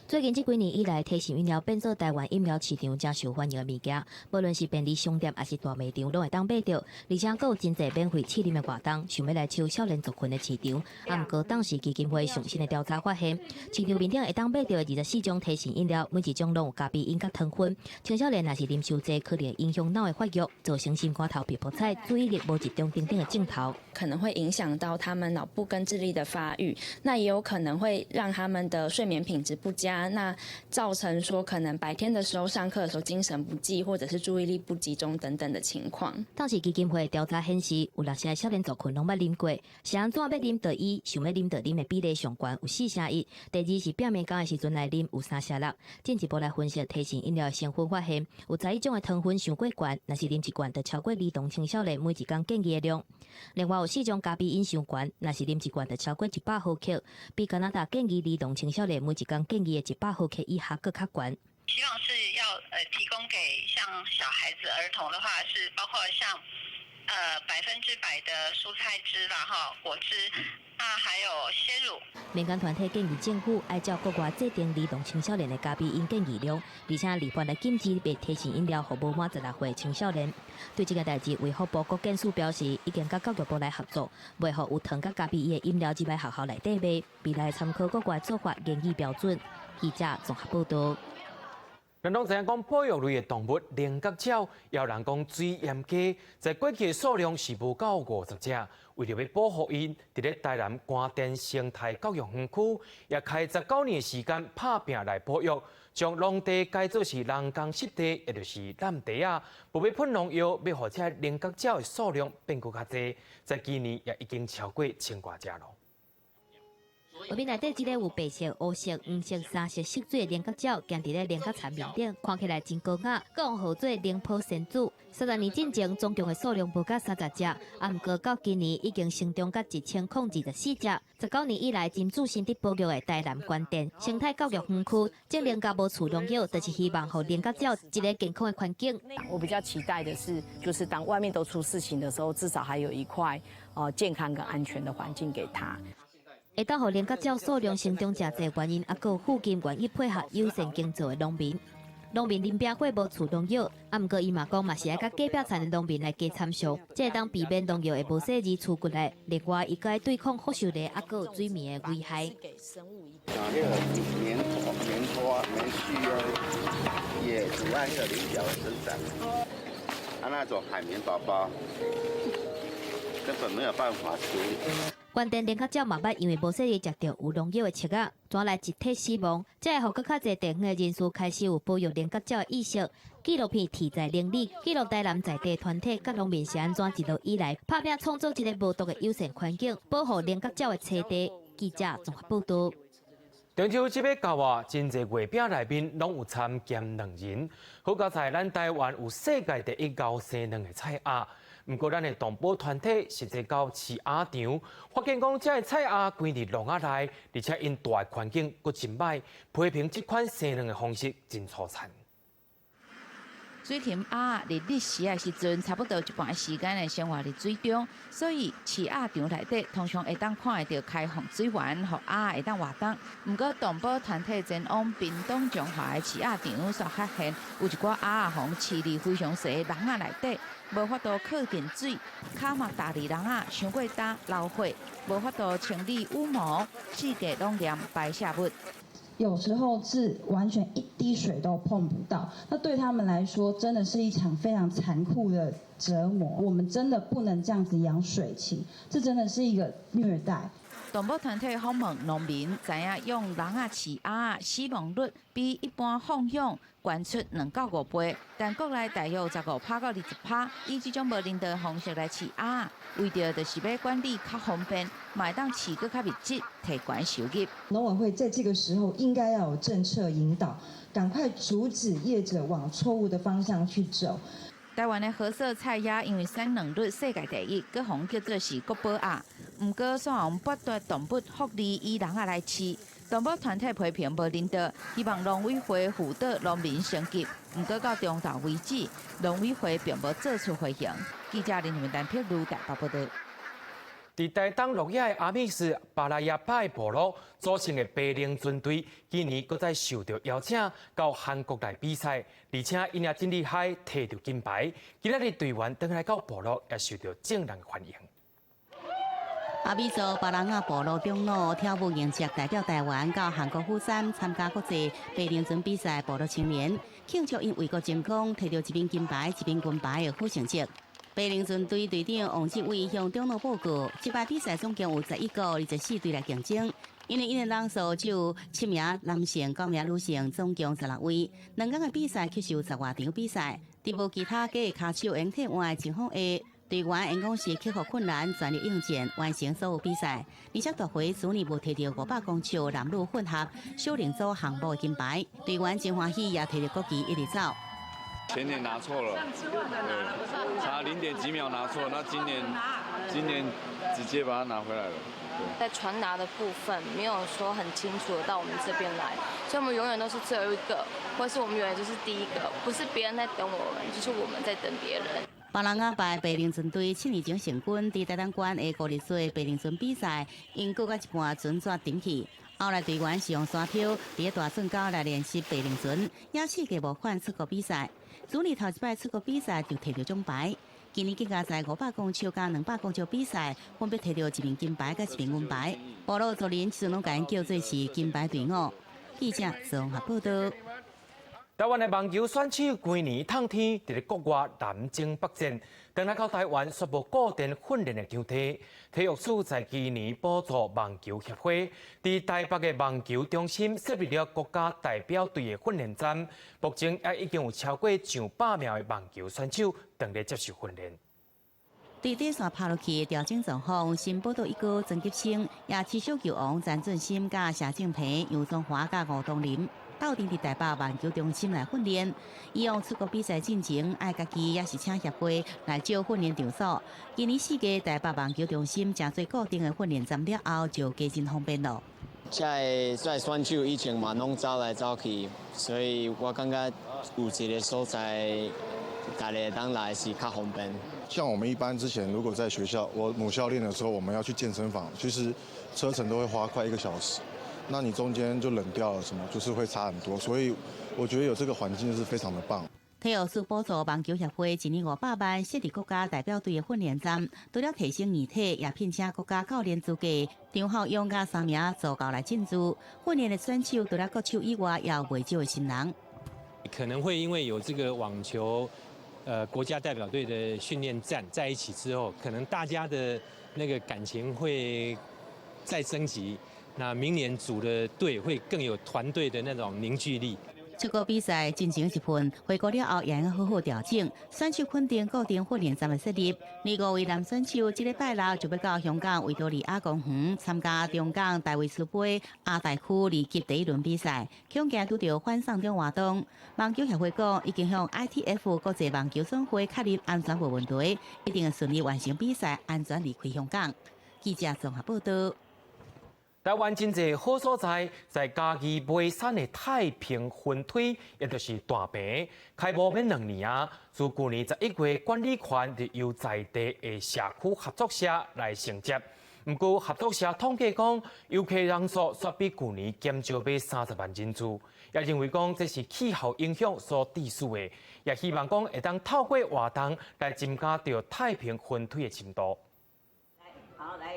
最近這幾年以來，提神飲料變做台灣飲料市場誠受歡迎的物件。無論是便利商店抑是大賣場，攏會當買著。而且閣有真濟免費試啉的活動，想欲來搶少年族群的市場。啊，毋過當時基金會上新的調查發現，市場面頂會當買著的24種提神飲料，每一種攏有咖啡因佮糖分。青少年若是啉傷濟，可能會影響腦的發育，造成心肝頭皮薄彩、注意力無集中等等的症頭。可能會影響到他們腦部跟智力的發育，那也有可能會讓他們的睡眠品質不佳，那造成說可能白天的時候上課的時候精神不濟，或者是注意力不集中等等的情況。當時基金會調查顯示，有六成的少年族群攏捌啉過，是按怎欲啉就伊想欲啉就啉的比例上懸，有4成1。第二是閉門羹的時陣來啉，有3成6。進一步來分析提神飲料的成分，發現有11種的糖分傷過懸，若是啉一罐就超過兒童青少年每一工建議的量。另外有四種咖啡因傷懸，若是啉一罐就超過100毫克，比加拿大建議兒童青少年每一工建議的100毫克以下閣較懸。希望是要提供給像小孩子、兒童的話，是包括像100%的蔬菜汁啦，哈，果汁，那還有鮮乳。民間團體建議政府愛照國外制定兒童青少年的咖啡因建議量，而且立法來禁止賣提神飲料予無滿16歲青少年。對這個代誌，衛福部國健署表示，已經佮教育部來合作，袂予有糖佮咖啡因的飲料入來學校內底賣，未來參考國外做法研擬標準。記者綜合報道。咱攏知影講保育類的動物菱角鳥，也有人講水淹雞，在過去的數量是無夠50隻。為著欲保護𪜶，佇咧台南關田生態教育園區，也開19年的時間拍拚來保育，將農地改做是人工濕地，也就是濫地仔，無欲噴農藥，欲予這菱角鳥的數量變閣較濟。在今年也已經超過千外隻囉。畫面內底這個有白色、烏色、黃色三色色水的菱角鳥，行佇咧菱角田面頂，看起來真高雅，閣予號做寧波仙子。30年進前，總共的數量無到30隻，啊，毋過到今年已經成長到1024隻。19年以來，真注心佇保育的台南關田生態教育園區，種菱角無施農藥，就是希望予菱角鳥一个健康的環境。我比較期待的是，就是當外面都出事情的時候，至少還有一塊健康跟安全的環境給他。會當予菱角鳥數量成長誠濟原因，猶閣有附近願意配合友善耕作的農民。農民林炳輝無施農藥，啊，毋過伊嘛講嘛是愛佮隔壁田的農民來加參詳，才會當避免農藥的無細膩除骨力。另外，伊閣愛對抗福壽螺，猶閣有水螟的危害。像那個棉花、棉花、棉絮啊，也阻礙那個菱角的生長。啊，那種海綿寶寶根本沒有辦法處理。關田菱角鳥嘛捌因為無細膩食著有農藥的粟仔，轉來集體死亡，才會予閣較濟地方的人士開始有保育菱角鳥的意識。紀錄片鐵在菱裡記錄台南在地團體佮農民是按怎一路以來拍拚創造一个無毒的友善環境，保護菱角鳥的棲地。記者綜合報道。中秋節欲到啊，真濟月餅內面攏有摻鹹卵仁。好佳哉咱台灣有世界第一𠢕生卵的菜鴨。毋過，咱的動保團體實際到飼鴨場，發現講這个菜鴨關佇籠仔內，而且𪜶蹛的環境閣真䆀，批評這款生卵的方式真粗殘。水禽鴨佇日時的時陣，差不多一半的時間會生活佇水中，所以飼鴨場內底通常會當看會著開放水源，予鴨會當活動。毋過動保團體前往屏東彰化的飼鴨場，煞發現有一寡鴨仔予飼佇非常細的籠仔內底，無法度靠近水，跤嘛踏佇籠仔傷過焦流血，無法度清理羽毛，四界攏黏排泄物。有時候是完全一滴水都碰不到，那對他們來說真的是一場非常殘酷的折磨。我們真的不能這樣子養水禽，這真的是一個虐待。動保團體訪問農民，知影養籠仔飼鴨死亡率比一般放養懸出2到5倍，但國內大約15%到20%，以這種無人道方式來飼鴨，為著就是欲管理較方便，嘛會當飼閣較密集，提懸收入。農委會在這個時候應該要有政策引導，趕快阻止業者往錯誤的方向去走。台灣的褐色菜鴨因為產卵率世界第一，閣予人叫做是國寶鴨。毋過，煞予剝奪動物福利，以籠仔來飼。動保團體批評無人道，希望農委會輔導農民升級。毋過到中晝為止，農委會並無做出回應。記者林文丹撇路台北報導。佇台東鹿野的阿美斯巴拉耶帕部落組成的白龍船隊，今年閣再受著邀請到韓國來比賽，而且𪜶也真厲害，提著金牌。今仔日隊員轉來到部落，也受著眾人歡迎。阿美族巴拉雅部落長老跳舞迎接代表台灣到韓國釜山參加國際白龍船比賽部落青年，慶祝𪜶為國爭光，提著一面金牌、一面銀牌的好成績。白龍船隊隊長王志偉向長老報告，這擺比賽總共有11國24隊來競爭，因為𪜶的人數只有7名男性、9名女性，總共16位。兩工的比賽吸收10外場比賽，佇無其他假跤手會替換的情況下，隊員𪜶講是克服困難，全力應戰，完成所有比賽。而且奪回去年無提著500公尺男女混合小輪組項目的金牌，隊員真歡喜，也提著國旗一直走。前年拿錯了，對，差零點幾秒拿錯，那今年直接把它拿回來了。在傳達的部分沒有說很清楚的到我們這邊來，所以我們永遠都是最後一個，或是我們永遠就是第一個，不是別人在等我們，就是我們在等別人。巴人仔牌白龍船隊7年前成軍，佇台東縣的五日歲白龍船比賽，𪜶過到一半船紙沉去。後來隊員是用沙挑佇咧大圳溝來練習白龍船，也四屆募款出國比賽。主年頭一擺出國比賽就摕著獎牌。今年更加在500公尺佮200公尺比賽，分別摕著一面金牌佮一面銀牌。部落族人這陣攏共𪜶叫做是金牌隊伍。記者綜合報道。台灣的網球選手規年透天佇咧國外南征北戰，轉來到台灣宣布固定訓練的場地。體育署在今年補助網球協會，佇台北的網球中心設立了國家代表隊的訓練站。目前也已經有超過上百名的網球選手正咧接受訓練。對底線拍落去調整狀況，新寶島一哥曾吉生，也持續球王詹俊森、佮謝正平、楊宗華、佮吳東林，鬥陣佇台北網球中心來訓練。以往出國比賽進前，愛家己抑是請協會來借訓練場所。今年四月台北網球中心成做固定的訓練站了後，就加真方便咯。這个這選手以前嘛攏走來走去，所以我感覺有一個所在，大家會當來是較方便。像我們一般之前如果在學校，我母校練的時候，我們要去健身房，其實車程都會花快一個小時。那你中間就冷掉了，什麼就是會差很多。所以我覺得有這個環境是非常的棒。體育署補助網球協會一年500萬設立國家代表隊的訓練站，除了提升硬體，也聘請國家教練資格，張浩勇佮三名助教來進駐訓練的選手，除了國手以外，也有袂少的新人。可能會因為有這個網球，國家代表隊的訓練站在一起之後，可能大家的那個感情會再升級。那明年組的隊會更有團隊的那種凝聚力。出國比賽進前一份，回國了後也應好好調整。選手肯定固定訓練站的設立。而五位男選手，這禮拜六就欲到香港維多利亞公園參加中港戴維斯杯亞太區二級第一輪比賽，恐驚拄著反送中活動。網球協會講，已經向 ITF 國際網球總會確認安全無問題，一定會順利完成比賽，安全離開香港。記者綜合報道。台灣真濟好所在，在嘉義梅山的太平雲梯，也就是大坪，開幕免2年啊。自舊年11月，管理權就由在地的社區合作社來承接。毋過合作社統計講，遊客人數煞比舊年減少欲30萬人次，也認為講這是氣候影響所致使的，也希望講會當透過活動來增加著太平雲梯的深度。好，來。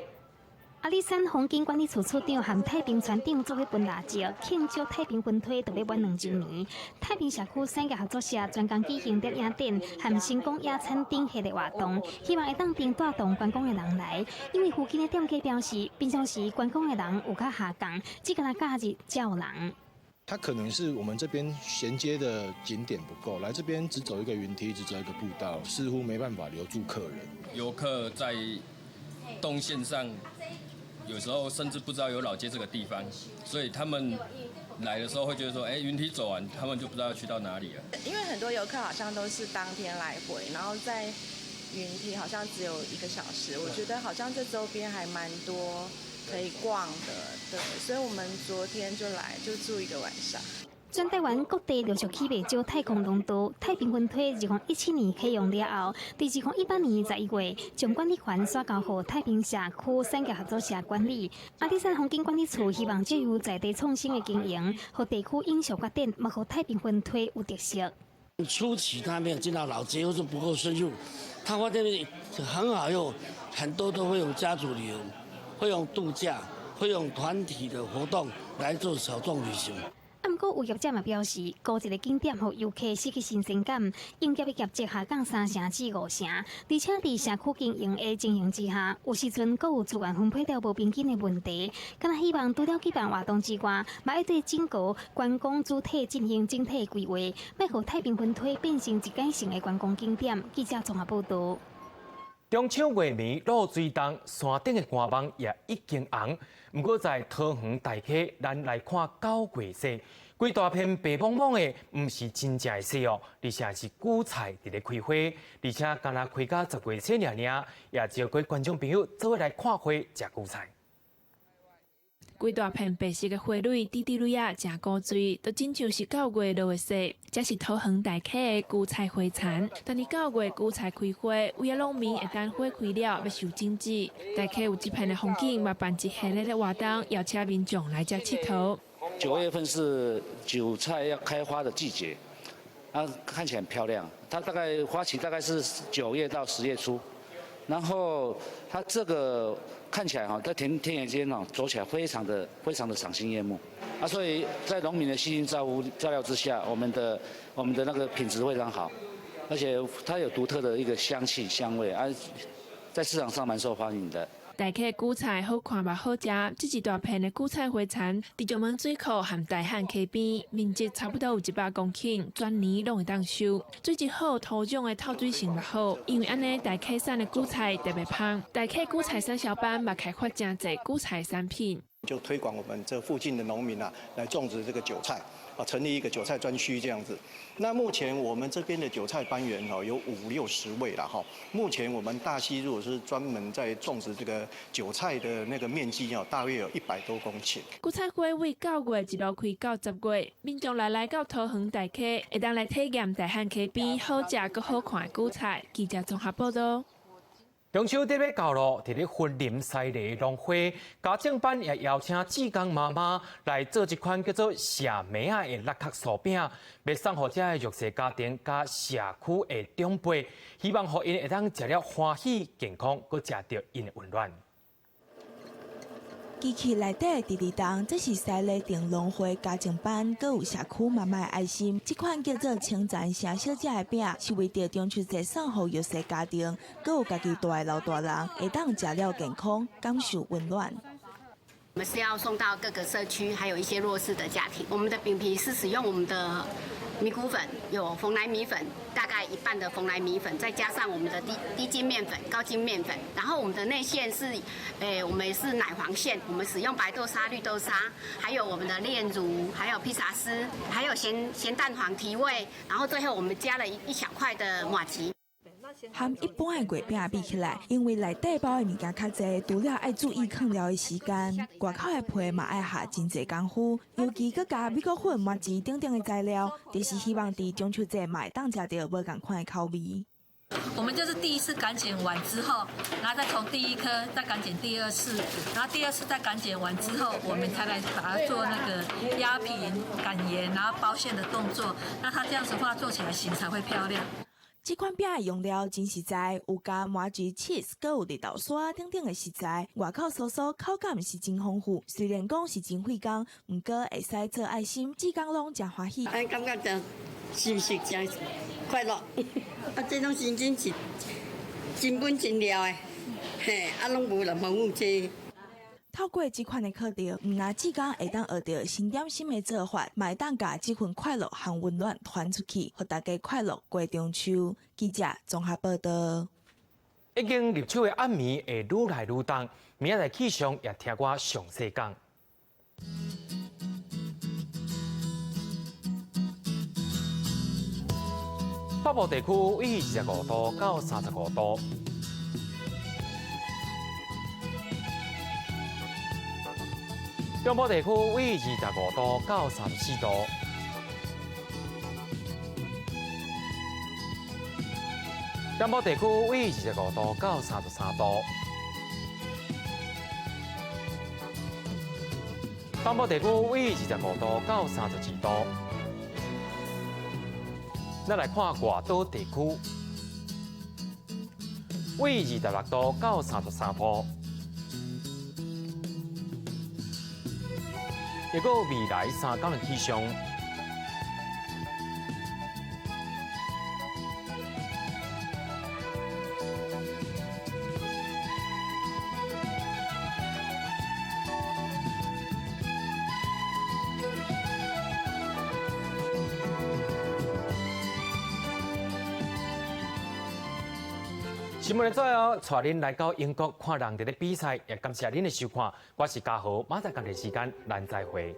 阿里山風景管理處處長和太平船長做伙分蠟燭，慶祝太平雲梯就欲滿2週年。太平社區產業合作社專工舉行攝影展和成功野餐頂系列活動，希望會當並帶動觀光的人來。因為附近的店家表示，平常時觀光的人有較下降，只干焦假日才有人。它可能是我們這邊銜接的景點不夠，來這邊只走一個雲梯，只走一個步道，似乎沒辦法留住客人。遊客在動線上，有時候甚至不知道有老街這個地方，所以他們來的時候會覺得說，哎，雲梯走完，他們就不知道要去到哪裡了。因為很多遊客好像都是當天來回，然後在雲梯好像只有一個小時，我覺得好像這周邊還蠻多可以逛的，對，所以我們昨天就來，就住一個晚上。全台灣各地陸續起袂少太空廊道，太平雲梯2017年啟用了後，佇2018年11月，將管理權徙交予太平社區產業合作社管理。阿里山風景管理處希望藉由在地創新的經營，予地區永續發展，嘛予太平雲梯有特色。初期他沒有進到老街，或是不夠深入，他發現很好用，很多都會用家族旅遊，會用度假，會用團體的活動來做小眾旅行。啊，毋過有業者嘛表示，高一个景點予遊客失去新鮮感，營業的業績下降3成至5成，而且佇社區經營的情形之下，有時陣閣有資源分配了無平均的問題。敢若希望除了舉辦活動之外，嘛愛對整個觀光主體進行整體規劃，欲予太平雲梯變成一個新的觀光景點。記者綜合報道。中秋月暝露水重，山頂的寒網也已經紅。毋過在桃園大溪，咱來看九月雪，規大片白茫茫的，毋是真正的雪哦，而且是韭菜佇咧開花，而且干焦開到10月初爾爾，也招過觀眾朋友做伙來看花、食韭菜。規大片白色的花蕊，滴滴蕊仔，誠古錐，都親像是九月落的雪。這是桃園大溪的韭菜花田，但佇九月韭菜開花，為了農民會當花開了欲收種子。大溪有這片的風景，嘛辦一系列的活動，邀請民眾來遮𨑨迌。9月份是韭菜要開花的季節，啊，看起來很漂亮。它大概花期大概是9月到10月初，然後它這個看起來哈，在田野間哦，走起來非常的非常的賞心悅目，啊，所以在農民的悉心照顧照料之下，我們的那個品質非常好，而且它有獨特的一個香氣香味，啊，在市場上蠻受歡迎的。大溪韭菜好看嘛好食，這一大片的韭菜花田，佇石門水庫和大漢溪邊，面積差不多有100公頃，全年攏會當收。水質好，土壤的透水性嘛好，因為按呢大溪產的韭菜特別芳。大溪韭菜產銷班嘛開發誠濟韭菜產品，就推廣我們這附近的農民啊，來種植這個韭菜，啊，成立一個韭菜專區這樣子。那目前我們這邊的韭菜班員哦，有五六十位了哈。目前我們大溪如果是專門在種植這個韭菜的那個面積哦，大約有100多公頃。韭菜花為9月一路開到10月，民眾來到桃園大溪，會當來體驗大漢溪邊好食閣好看的韭菜。記者綜合報道。中秋節欲到咯，佇咧雲林西螺農會家政班也邀請志工媽媽來做這款叫做社妹仔的蚋殼酥餅，欲送予這个弱勢家庭佮社區的長輩，希望予𪜶會當食了歡喜健康，閣食著𪜶的溫暖。機器內底的弟弟當，這是西螺鎮農會家政班，閣有社區媽媽的愛心。這款叫做清欉城小姐的餅，是為著中秋節送予弱勢家庭，閣有家己蹛的老大人，會當食了健康，感受溫暖。我們是要送到各個社區，還有一些弱勢的家庭。我們的餅皮是使用我們的米谷粉，有蓬萊米粉，大概一半的蓬萊米粉，再加上我們的低筋麵粉、高筋麵粉。然後我們的內餡是，我們是奶黃餡，我們使用白豆沙、綠豆沙，還有我們的煉乳，還有披薩絲，還有鹹蛋黃提味。然後最後我們加了一小塊的麻糬。和一般的月餅比起來，因為內底包的物件較濟，除了愛注意囥料的時間，外口的皮嘛愛下真濟功夫。尤其閣加米穀粉、麻糬等等的材料，就是希望佇中秋節嘛會當食著無仝款的口味。我們就是第一次擀繭完之後，然後再從第一顆再擀繭第二次，然後第二次再擀繭完之後，我們才來把它做那個壓平、擀圓，然後包餡的動作。那它這樣子的話，做起來形才會漂亮。這款餅的用料真實在，有加麻糬、cheese，閣有綠豆沙等等的食材，外口酥酥，口感是真豐富。雖然講是真費工，毋過會使做愛心，志工攏誠歡喜。哎，感覺誠舒適，誠快樂。啊，這攏真真是真本真料的，嘿，啊，攏無人幫阮這。透過這款的課程，毋但志工會當學著新點心的做法，嘛會當共這份快樂和溫暖傳出去，予大家快樂過中秋。記者綜合報道。已經入秋的暗暝會愈來愈凍，明仔載氣象也聽我詳細講。北部地區為25度到35度。中部地區為25度到34度，南部地區為25度到33度，東部地區為25度到32度。咱來看外島地區，為26度到33度。一個未來3天的氣象。新聞的最後，帶恁來到英國看人佇咧比賽，也感謝恁的收看。我是嘉豪，馬上共一時間，咱再會。